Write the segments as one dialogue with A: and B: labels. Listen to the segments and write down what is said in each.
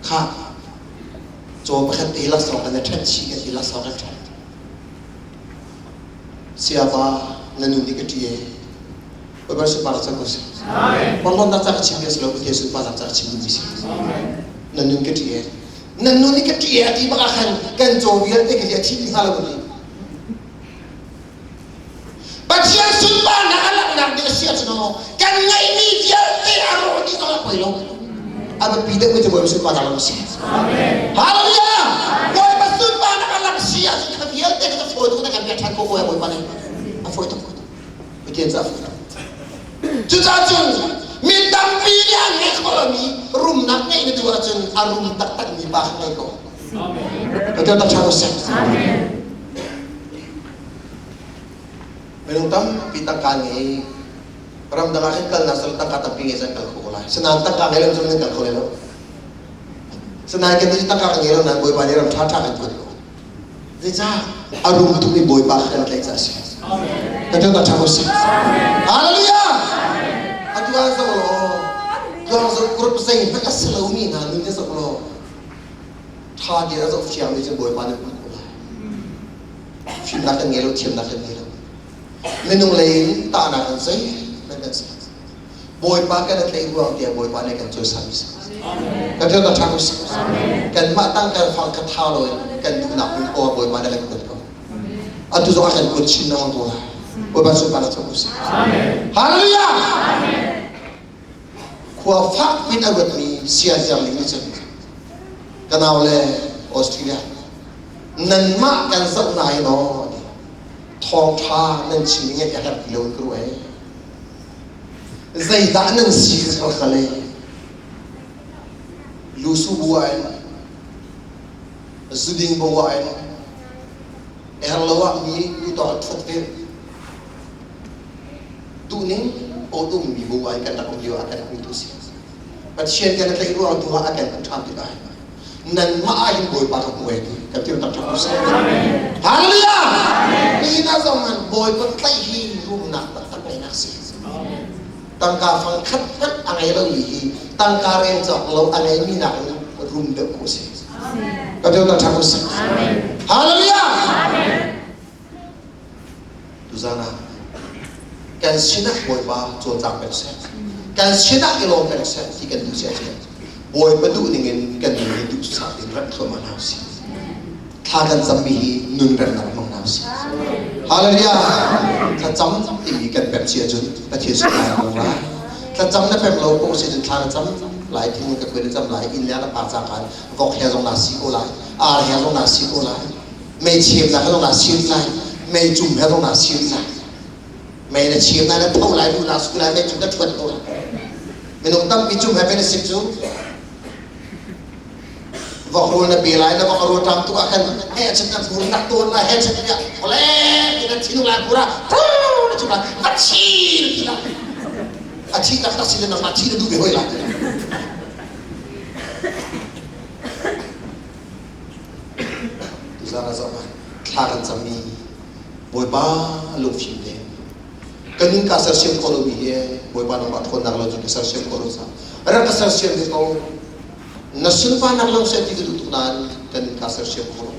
A: Khah, caw pakhat te laksawng kan i ṭhen chih kan ti laksawng kan ṭhen. Sayapa na nu nih ka ṭi ee. Baibal sunparnak ca ko seh. Porhlawtnak ca ka chimmi a si lo, Pathian sunparnak ca ka chim duhmi si. Na nun ka ṭi ee. Na nun nih ka ṭi ee a ti bak ah khan kan caw vialte ka hi a thi dih hnga lo ka ti. Pathian sunparnak a langhnak ding a si ahcun aw kan ngeihmi vialte a rawh dih zong a poi lo. A biapi deuhmi cu Bawipa sunparnak lang a si. Hallelujah! Bawipa sunparnak a lang si ahcun kha vialte kha fawi tuk na kan pek ṭhan ko Bawipa Bawipa nih a fawi tuk. Pathian cu a fawi tuk. Cucaah cun mi tampi nih an ngeih khawh lomi rumnak ngeih na duh ahcun a rum taktakmi pa kha ngei ko. Pathian tak ṭha ko seh. Minung tampi tangka ngei ramdang ah khin kalnak sal tangka tampi ngei cang kal kho ko lai. Sinain tangka ngei lo cun nan kal kho lai lo. Sinain kan nih tangka kan ngei lo nain Bawipa nih ram ṭha ṭha kan kuat ko. Zeicah a rum tukmi Bawipa kha kan tlaih caah a si. Pathian tak ṭha ko seh. Hallelujah! Atu ah zoh law tluang zoh group zeihmanh a si lomi hna nun hi zoh law ṭha tein a zoh fiangmi cu Bawipa nih hmuh ko lai. Fimnak kan ngei lo, thiamnak kan ngei lo. Minung lei in tahnak in zeihmanh kan si. Bawipa kan i tlaih ruang tiah Bawipa nih kan cawisan si. Kan ṭha ṭha ko si. Kanmah tang kan fang kha tha lo in kan duhnak hmun ko ah Bawipa nih kan kuat ko. Atu zong ah kan kuat chin lengmang ko lai. Bawipa sunparnak co ko seh. Hallelujah! Khua fak in a ruatmi siaherh ning nih cun ka nau le Australia nanmah kan zoh hna hi maw thawngṭha nan chim i ngaih a herh ti lo in ka ruah ee. Zeidah nan si ka hngal ee. Lusu bu ah in zuding bu ah in er lo ah mi tu tawng ṭhuat ve Duhning awdummi bu ah kan rak um lio ah kan hmutu si. Pathian kan tlaih ruang tu ah a kan hmuh ṭhan tikah nanmah ah hin Bawipa ka hmu e ti kan ti tak ṭhak usih. Hallelujah! Nihin ah zong han Bawipa tlaih hi rumnak taktak ngeihnak si. Tangka fang khat hmanh a ngei lomi hi tangka rel cawk lo a ngeimi nakin rum deuh ko si. Kan ti tak ṭhak usih. Hallelujah! Tuzan ah kan sinah Bawipa cawlcang peng seh. Kan sinah i lawm peng seh ti kan duh si ahcun Bawipa duh ningin kan nun hi duhsah tein remh thluahmah hna usih. Thla kan cammi hi nun remnak hmang hna usih. Hallelujah! Thlacam timi kan pemh si ahcun Pathian sinah kan lai. Thlacam na pemh lo ko si ahcun thla na cam lai, thing ka khuai na cam lai, inn le na pa ca khan vok he zong naa si ko lai, ar he zong naa si ko lai. Mei chimnak he zong naa chim lai mei cum he zong naa chim lai mei na chim lai na tho lai lu naa su lai mei cum na ṭhuan ko lai minung tampi cum he na sip cu vok rul na pe lai na vok rul ṭam tuk ah khan he chin na phur nak tawn lai he chin ya ole na thinung lai pura na cum lai va chi na ti lai a thi tak tak si le nangmah thi na duh ve hoi lai. Tuzaan ah zoh ah thla kan cammi Bawipa lungfim te kan nun kaa sersiam khawh lomi hi Bawipa nangmah ṭhawnnak lo cun ka sersiam khawh lo caah rak ka sersiam ve ko. Na sunparnak lo seh ti ka duh tuk nain kan nun kaa sersiam khawh lo.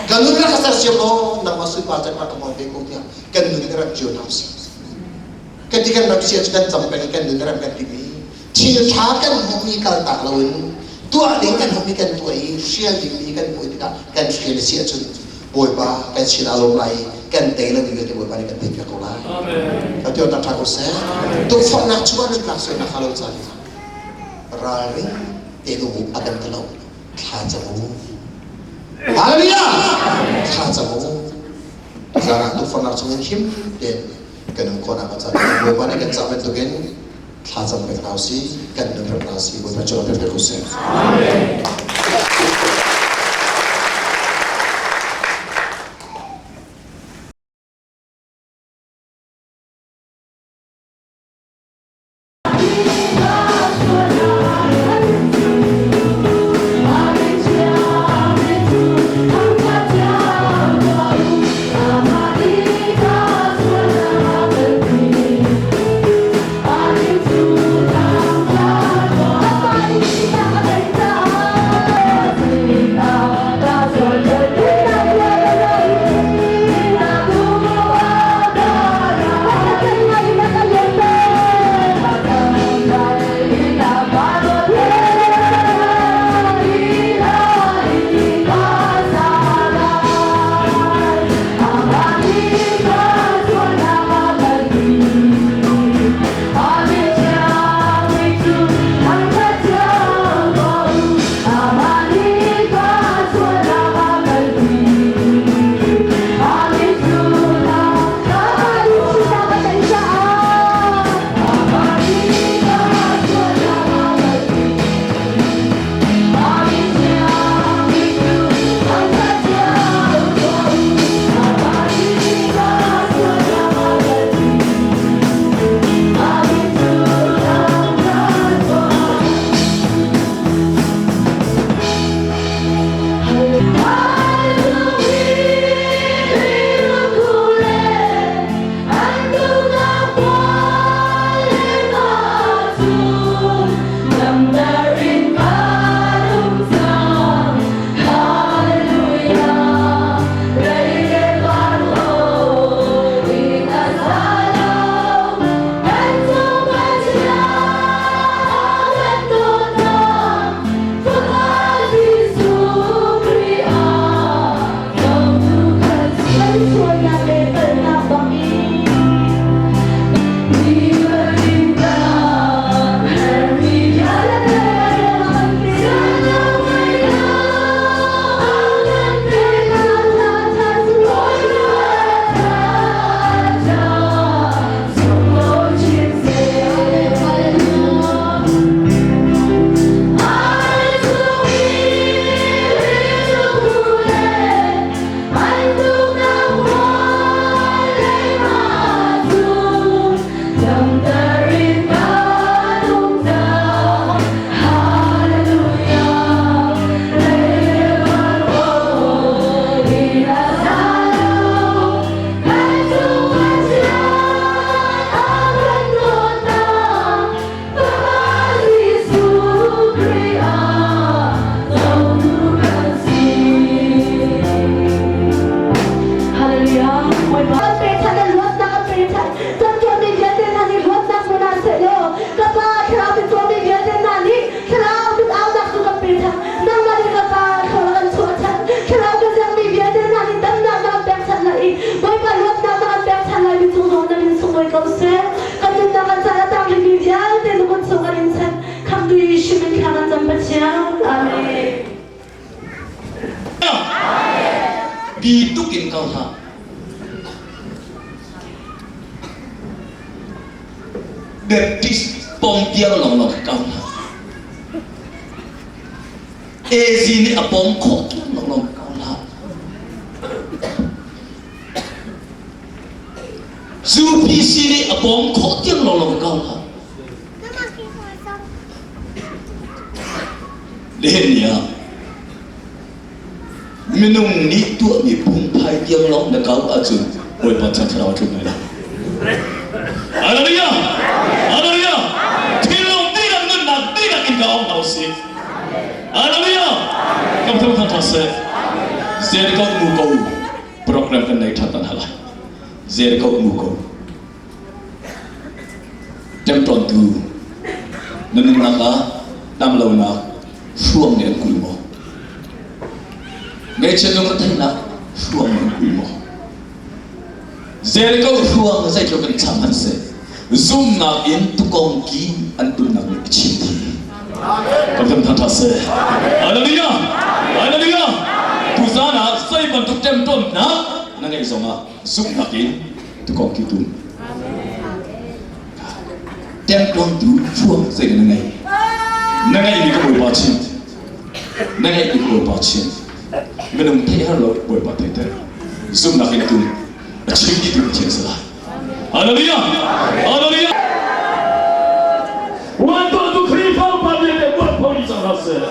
A: Kan nun rak ka sersiam law nangmah sunpar cak rak ka hmang ve ko tiah kan nun in rak cio hna usih. Kan ti kan rak sia cu kan cam peng i kan nun rak kan timi thil ṭha kan hmuhmi kaltak loin tuah ding kan hmuhmi kan tuah i hrial dingmi kan hmuh tikah kan hrial a si ahcun Bawipa kan sin aa lawm lai i kan tei lo vialte Bawipa nih kan tei piak ko lai. Ka ti tak ṭha ko seh. Tukforhnak chungah nan tlak sual nakhnga lo caan ralring tein um u a kan ti lo. Thla cam u. Hallelujah! Thla cam u. Zan ah tukforhnak chungin him tein kan um khawhnak a caan Bawipa nih kan cah bantukin thlacam pek hna usih kan nun rep hna usih Bawipa cu pek pek usih. Amen.
B: Pathian. Amen.
C: Bi tuk in kal hlah. Baptist pom tiang lawnglawng kal hlah. AZ nih a pom khawh tiang lawnglawng kal hlah. UPC nih a pom khawh tiang lawnglawng kal hlah. Nihin ni ah minung nih tuahmi phungphai tiang lawng na kau ahcun Bawipa Thiang Thlarau a tlung lai lo. Hallelujah! Hallelujah! Thinlung dihlak nunnak dihlak in ka ong hna usih. Hallelujah! Kam thang thang tha seh. Jericho mu ko program kan nei ṭhan tan hala. Jericho mu ko. Ṭemṭawntu na nunnak ah damlonak hruang nih an kulh maw? Ngaihchiat lungretheihnak hruang nih an kulh maw? Jericho hruang zeitluk in cham hmanh seh, zumnak in tukong ki an tunnak nih a chim dih. Kan kan thangṭhat seh. Hallelujah! Hallelujah! Tuzaan ah zei bantuk ṭemṭawnnak na ngeih zongah zumhnak in tukong ki tum. Ṭemṭawntu hruang zei na ngei. Na ngeihmi ka Bawipa chim. Na ngeihmi ka Bawipa chim. Minung theih har lo Bawipa theihter. Zumhnak in tum. A chim dihtu Pathian si lai. Hallelujah! Hallelujah! Uantuahtu Khrihfa upa vialte mualpho dih cang hna seh.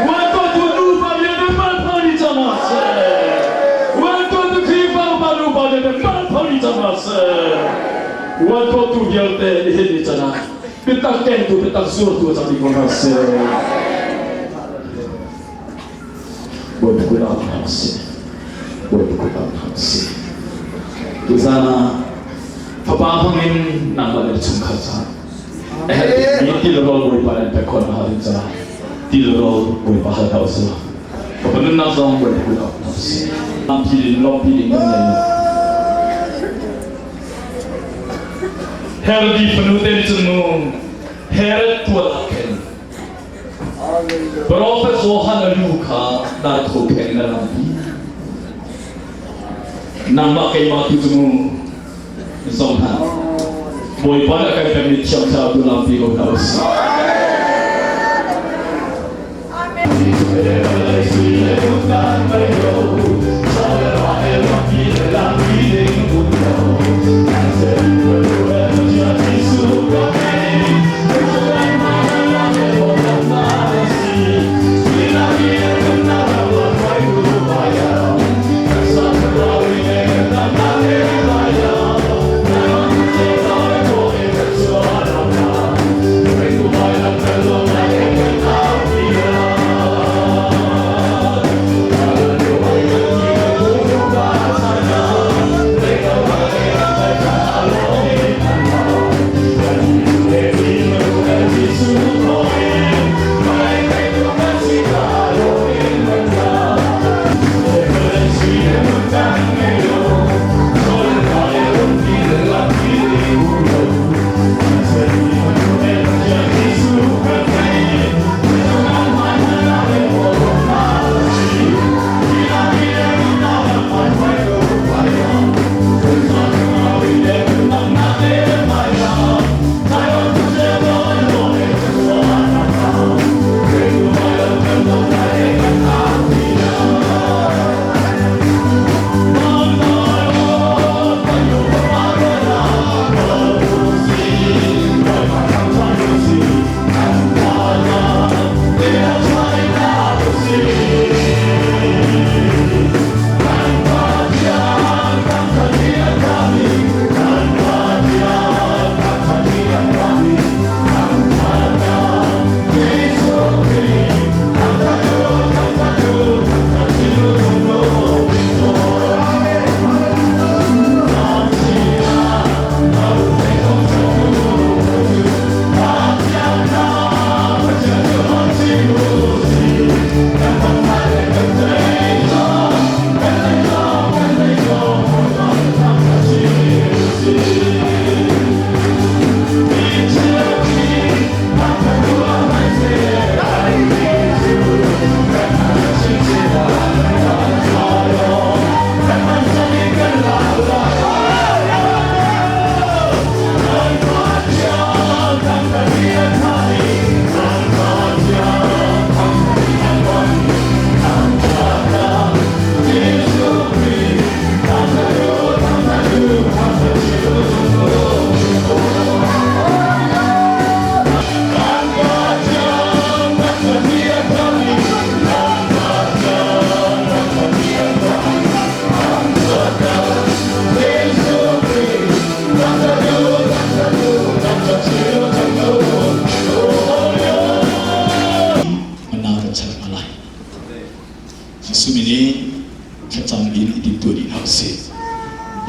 C: Uantuahtu nupa vialte mualpho dih cang hna seh. Uantuahtu Khrihfa upa nupa vialte mualpho dih cang hna seh. Uantuahtu vialte nihin ni can ah biatak kengtu biatak zurtu cang dih ko hna seh. Bawipa kut ah hna seh. Bawipa kut ah hna seh. Tuzaan ah fapa hmangin nangmah le chungkhar caah a herh bikmi ti le rawl Bawipa nih an pek khawh nakhnga ding caah ti le rawl Bawipa hal hna usih. Fapa nunnak zong Bawipa kut ah hna usih. Lampi ding lawmpi ding kan ngei lo. Herodi fanu te nih cun mu Herod tual ah khin Profet Johan a lu kha dartho kheng in a lampi. Nangmah keimah tu cu mu zong hna. Bawipa nih a kan pekmi Thiang Thlarau tu lampi ko hna usih. Jesuh min in thlacam in i timtuah dih hna usih.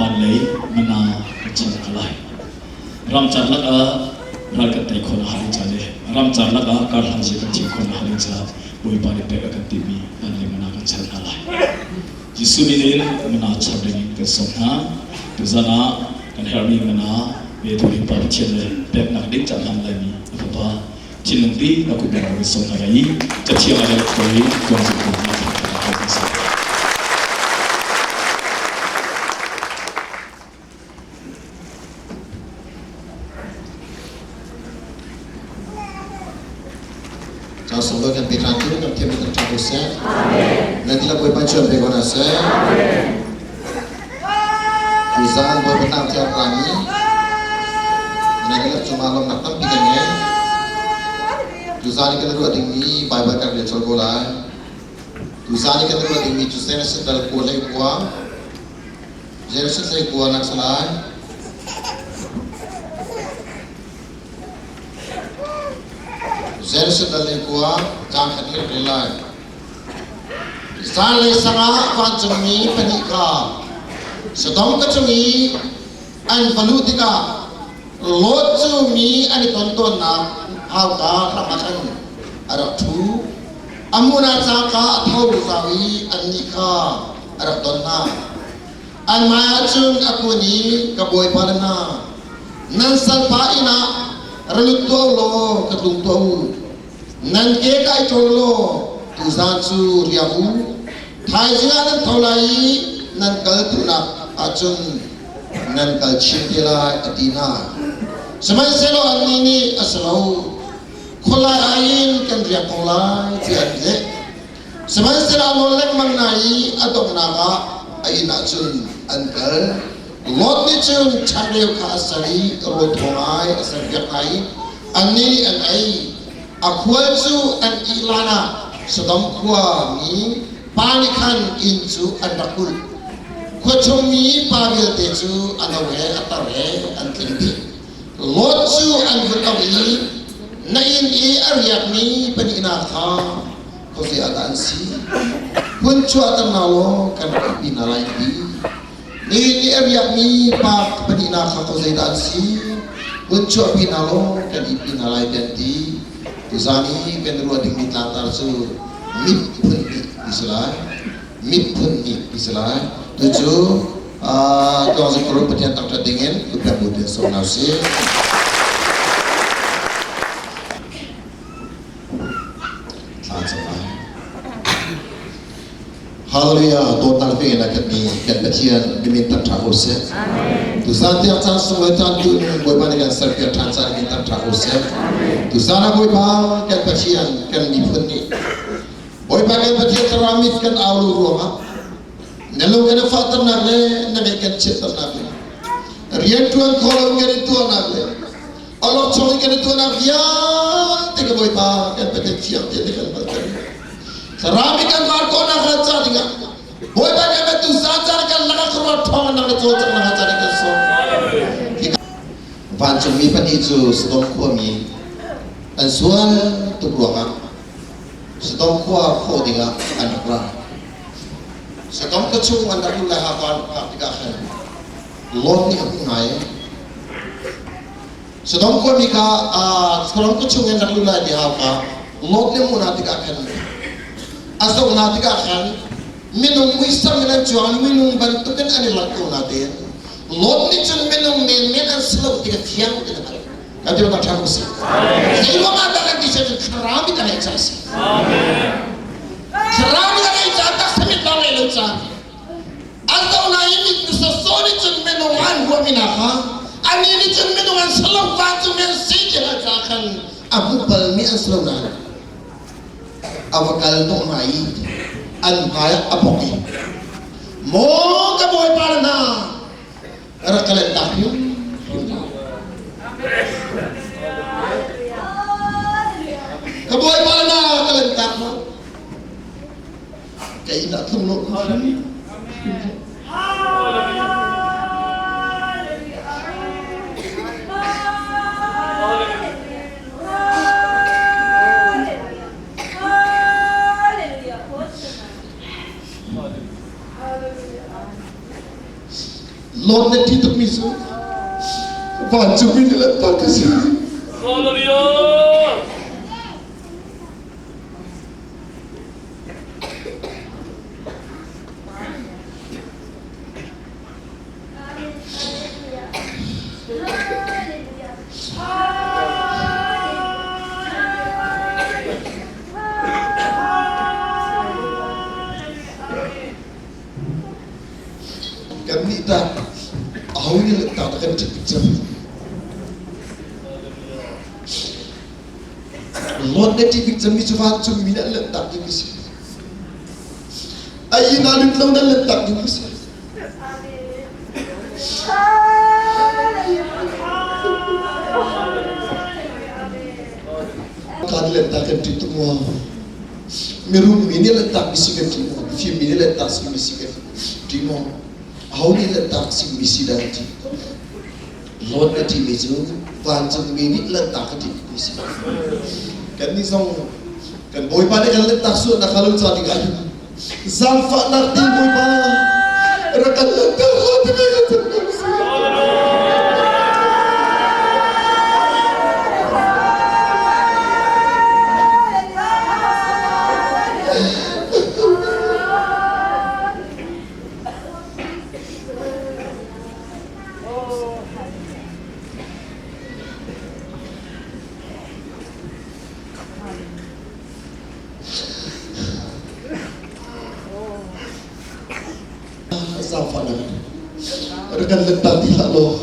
C: Van lei mana kan char hna lai. Ramcar lakah ral kan tei khawh nakhnga ding ca le ramcar lakah karhlang zia kan thiam khawh nakhnga ding caah Bawipa nih pek a kan timi van lei mana kan char hna lai. Jesuh min in mana char ding in kan sawm hna. Tuzan ah kan herhmi mana pe tu ding Pa Pathian le peknak ding ca hlan laimi a Fapa thinlung pi na kut na ro sawm hna lai i cathiang ah le koi tuan zung ko hna.
A: Caan sunglawi kan pe ṭhan tu kan thiam kan ṭha ko seh. Nan dihlak Bawipa chuan pe ko hna seh. Tuzaan Bawipa tlang thiang rami nan dihlak cungah lawmhnak tampi kan ngei. Tuzaan i kan ruah dingmi Baibal kan rel colh ko lai. Tuzaan i kan ruah dingmi cu Genesis dal kua hlei kua Genesis hlei kua nak si lai. Genesis dal hlei kua caan khat in rel lai. Zanlei sangah vancungmi pahnih kha Sodom ka cung i an va luh tikah Lot cu mi an i ton tawnnak hauka hram ah khan a rak ṭhu. A hmun ah cangka a tho zau i annih kha a rak don hna. An hmaiah cun a kun i ka bawipa le hna, nan salpa inn ah ra lut tuah u law ka tlung tuah u. Nan ke kai ṭawl law tuzaan cu riak u. Thaizing ah nan tho lai i nan kal duhnak ahcun nan kal chin te lai, a ti hna. Sihmanhsehlaw annih nih a si lo, khualai ah hin kan riak ko lai, tiah an leh. Sihmanhsehlaw a nawl lengmang hna i a donghnak ah a inn ah cun an kal. Lot nih cun changreu kha a ser i rawl thaw ngai a serpiak hna i annih nih an ei. A khual cu an ih lan ah Sodom khua mi pa nih khan inn cu an rak kulh. Khua chung mi pa vialte cu a no he a tar he an tling dih. Lot cu an vun auh i na inn i a riakmi pahnih hna kha khuaze ah dah an si? Hun chuahter hna law kan rak ihpi hna lai ti. Nihin i a riakmi pa pahnih hna kha khuazei dah an si? Hun chuahpi hna law kan ihpi hna lai ti an ti. Tuzaan i kan ruah dingmi tlangtar cu mit phun hnih ti si lai. Mit phun hnih ti si lai. Tucu Tuangzing Kuru Pathian thangṭhat dingin kutpek bu tein sawm hna usih. Thla cam lai. Hallelujah dawtnak fe in a khatmi kan Pathian bimin thangṭha ko seh. Tuzaan tiang caan sunglawi caan tu in Bawipa nih kan serpiak ṭhan caan in thangṭha ko seh. Tuzaan ah Bawipa kan Pathian kan miphun nih Bawipa kan Pathian thlarau mit kan au lo ruangah na lung kan i fahternak le na ngaih kan chiatternak le rianṭuan khawh lo kan i tuahnak le awlokchong in kan i tuahnak vialte ka Bawipa kan Pathian thiang te kan hngalhter. Thlarau kan var khawhnak hnga ca dingah Bawipa kan batu zan caan kan lakah khuaruah ṭhawng nak le cawlcanghnak hnga caan kan sawm. Vancungmi pahnih cu Sodom khuami an sual tuk ruangah Sodom khua khawh dingah an rak ra. Sodom khua chung an rak luh lai haka an phak tikah khan Lot nih a hmuh hna i Sodom khuami kha Sodom khua chung in rak lut lai ti hau kha Lot nih a hmuh hna tikah khan a zoh hna tikah khan minung muisam in an cuang minung bantukin an i langh ko na tein Lot nih cun minung menmen an si lo ti kha fiang tein a hngalh. Kan ti ṭha ko si. Zei ruangah dah kan ti cun thlarau mit a ngeih caah a si. Thlarau mit a ngeih caah taksa mit lawng ngeih lo caah an zoh hna i mit nu sawsawh nih cun minung an huahmi hna kha annih nih cun minung an si lo vancungmi an si ti hna caah khan a hmu balmi an si lo nain a va kal hnawh hna i an hmai ah a bawk i maw ka bawipa le hna rak ka lentak hrim hrim hna ka bawipa le hna ka lentak hna Ka inn ah tlung lo Lord na ṭih tukmi cu vancungmi nih lanhtak ka si.
D: Hallelujah.
A: Kannih tah aho nih lanhtak dah kan ṭih bik cem? Lord na ṭih bik cemmi cu vancungmi nih an lanhtak ding a si. A inn ah lut lo nan lanhtak ding a si. Kan lanhtak kan ṭih tuk maw? Mirum mi nih lanhtak mi si kan ṭih maw? Mifim mi nih lanhtak si mi si kan ṭih maw? Aho nih lanhtak si mi si dah kan ṭih? Lord na ṭihmi cu vancungmi nih lanhtak ka ṭih mi si. Kannih zong kan Bawipa nih kan lanhtak sualnak kha lo ca ding ah hin zaangfahnak ding Bawipa rak kan lanhtak hlah timi kan cam si. Zaangfahnak rak kan let tak ti hlah law.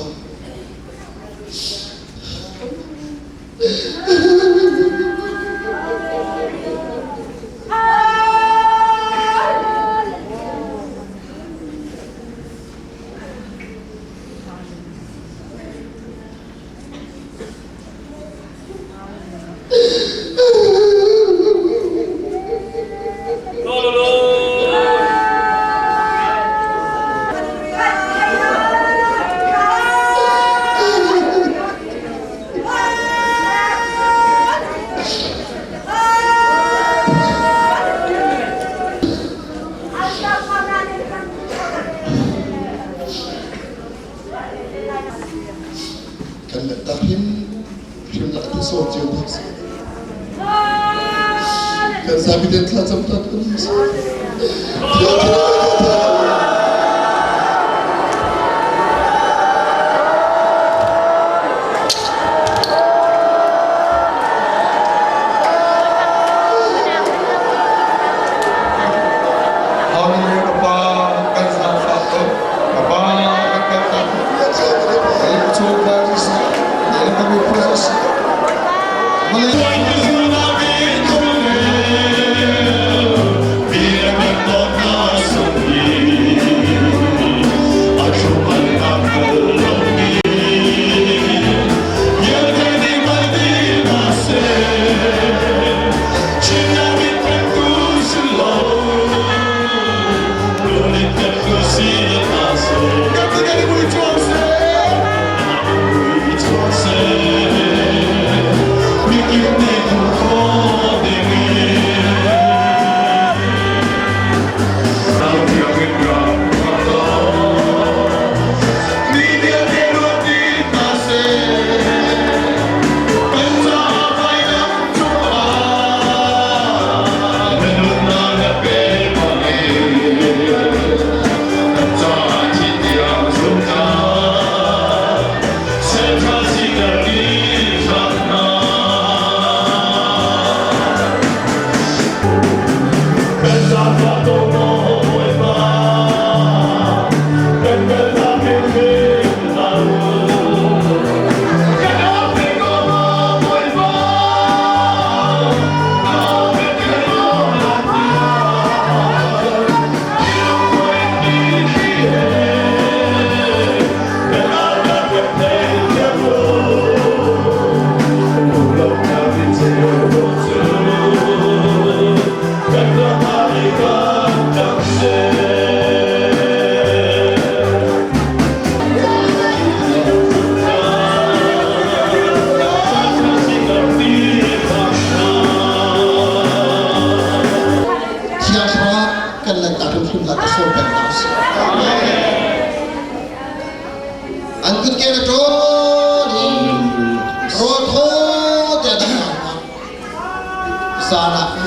A: Kan lanhtak hrimhrim lah ti sawm cio hna sih. Kan zapi ten thlacam ta ko hna sih.
E: Hallelujah ka Pa kan zaangfah ko ka Pa kan kaltak chungkhar si kan miphun si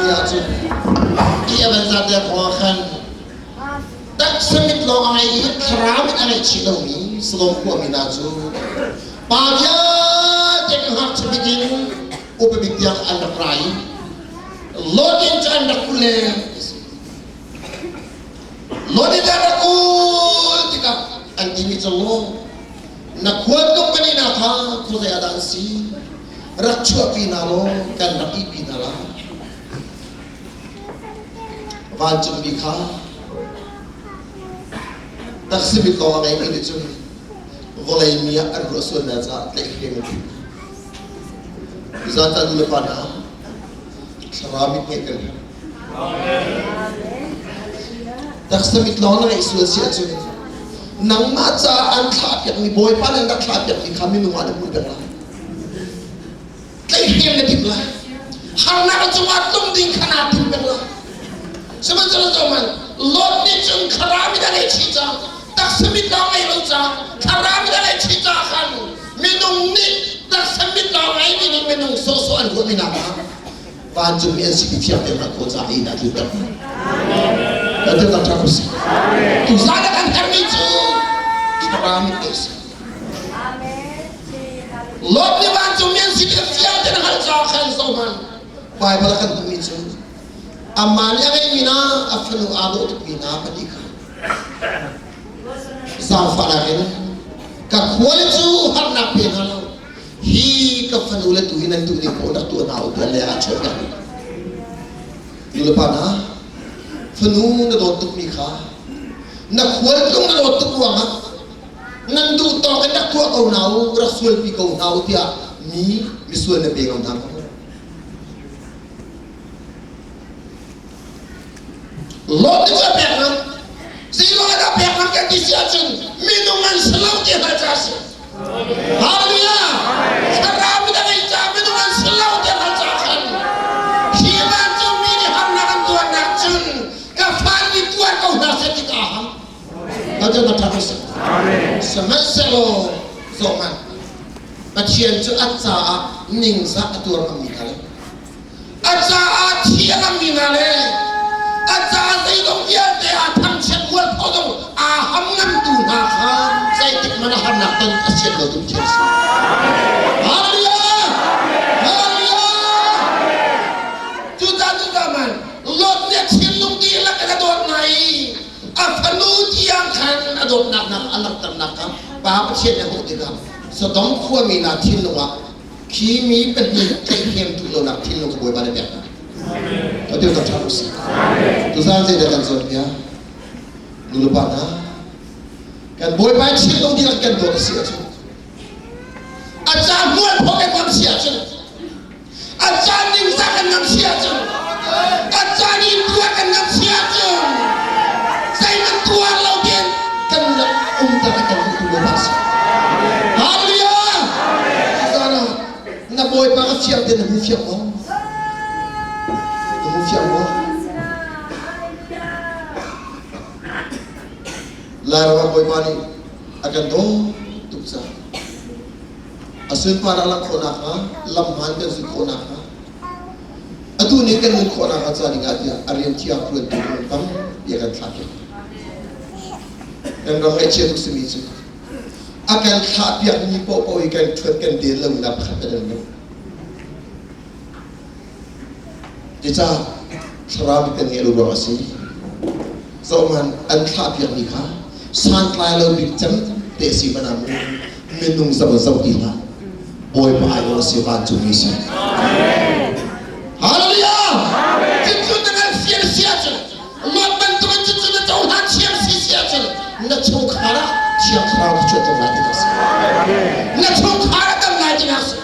A: ni ahcun ti a van zat le khua khan taksa mit lawng a ngei i thlarau mit a ngeih chih lomi Sodom khuami hna cu pa vialte kan ngakchia bik in upa bik tiang an rak ra i Lot in cu an rak kulh le Lot in an rak kulh tikah an timi cu law na khualtlung pahnih hna kha khuazei ah dah an si rak chuahpi hna law kan rak ihpi hna lai. Vancungmi kha taksimit lawng a ngeimi nih cun vawlei mi ah an ruah sualnak caah tlaihhrem an thim. Zan ta nu le pa hna thlarau mit ngeih kan herh. Taksa mit lawng na ngeih sual si ahcun nangmah caah an thlahpiakmi Bawipa nih an rak thlahpiakmi kha minung ah na hmuh peng lai. Tlaihhrem na timh lai. Harnak a cungah tlung ding kha naa tim peng lai. Sihmanhsehlaw zohhmanh, Lot nih cun thlarau mit a ngeih chih cang. Taksa mit lawng ngei lo cang. Thlarau mit a ngeih chih caah khan minung nih taksa mit lawng ngeimi nih minung sawhsawh an ruahmi nak ah vancungmi an si ti fiang tein hngalh khawh caah inn ah tlunter hna. Kan thil ṭha ko si. Tuzaan ah kan herhmi cu thlarau mit ngeih si. Lot nih vancungmi an si ti fiang tein hngalh caah khan zohhmanh. Baibal ah kan hmuhmi cu amah nih a ngeihmi hna a fanu aa dawh tukmi hna pahnih kha zaangfahnak in ka khual cu harnak pe hna lo hi ka fanu le tu hi nan duh ning paoh rak tuah hna u tiah le ah chuah hna. Nulepa hna, fanu na dawt tukmi kha na khualtlung na dawt tuk ruangah nan duh tawk in rak tuah ko hna u, rak sualpi ko hna u tiah mi misual na pe ngam hna maw? Lot nih cu a pek ngam. Zeiruang ah dah pek ngam kan ti si ahcun minung an si lo ti hna ca a si. Hallelujah! Thlarau mit a ngeih caah minung an si lo ti hna ca khan hi vancungmi nih harnak an tuarnak cun ka fa nih tuar ko hna seh ti ka ham. Ka na ṭha si. Sihmanhsehlaw zohhmanh Pathian cu a caah ningzah a tuar ngammi hna le a caah thi a ngammi hna le a caah zeizong vialte aa thangchiat mualpho zong aa ham ngamtu hna kha zeitik hmanh ah harnak ton a sian lo tu Pathian a si. Hallelujah! Hallelujah! Cucaah cucaah man Lot nih a thinlung dihlak in a dawt hna i a fanu tiang khan a dawtnak hna a langhternak kha Pa Pathian nih a hmuh tikah Sodom khuami hna thinlung ah khi mi pahnih tlaihhiam duh lonak thinlung kha Bawipa nih pek hna. Atu kan ṭha usih. Tuzaan zeidah kan cawnpiak? Nulepa hna, kan Bawipa thinlung dihlak kan dawt a si ahcun, a ca hmual pho kan ngam si ahcun, a ca ningzah kan ngam si ahcun, a ca nih tuar kan ngam si ahcun, zeihmanh tuar lo tein kan rak umter a kan duhtu Bawipa a si. Hallelujah! Tuzaan ah na Bawipa ka fiang tein na hmu fiang maw? Na hmu fiang maw? Lairam ah Bawipa nih a kan dawt tuk caah a sunparnak langh khawh nakhnga lam hmaan kan zulh khawh nakhnga atu nih kan nun khawh nakhnga ca ding ah tiah a rian thiang ṭuantu minung tampi a kan thlah piak. Kan ram ngaihchia tuk simi cu a kan thlah piakmi paohpaoh hi kan ṭhuat kan den lonak pakhat kan um lo. Cucaah thlarau bik kan ngeih lo ruang a si. Zohhmanh an thlah piakmi kha santlai lo bik cem te si hmanh ah mu minung zoh in zoh ti hlah. Bawipa aiawh a si vancungmi si. Hallelujah! Cucu na ngan fian si ahcun Lot bantukin cucu na cohlan thiam si si ahcun na chungkhar ah Thiang Thlarau thluachuah tlung lai tinak si. Na chungkhar ah dam lai tinak si.